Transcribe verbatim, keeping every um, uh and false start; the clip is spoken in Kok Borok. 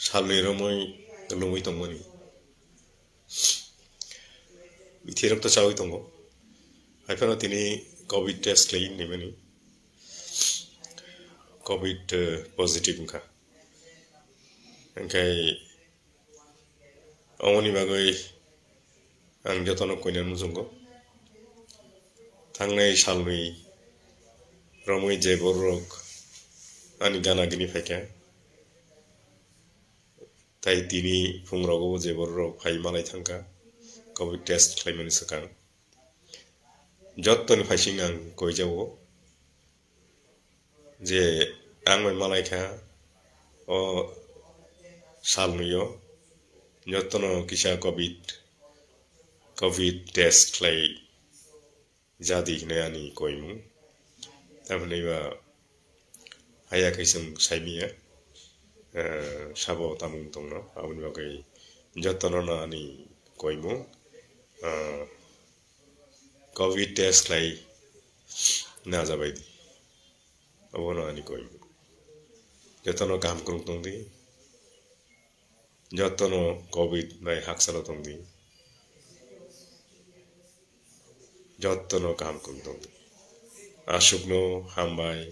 salni romwi lungwi tongmani. Bithirok to chawi tongo. Haiphano tini covid test khlai hinwi mani. Covid, eh, positive wngkha. Hingkhai omoni bagwi ang jotono koinani muchungo. Thangnai salni romwi je bororok ani gana gini phaikha, tai tini phungrogo je bororok phai malai thangkha covid test khlaimani swkang. Jottoni phaising ang koijago je ang bai malai kha o salnwio jottono kisa covid, covid test khlai jadi hinwi ani koimung. Tamhinwi ba haya khe chwng saimanya, eh, sabo tamung tongno, aboni bagwi jotono no ani koimung, eh, covid test khlai najabaidi. Obono ani koimung. Jotono kaham kwrwng tongdi. Jotono covid bai haksalo tongdi. Jotono kaham kwrwng tongdi. Aswkno hambai,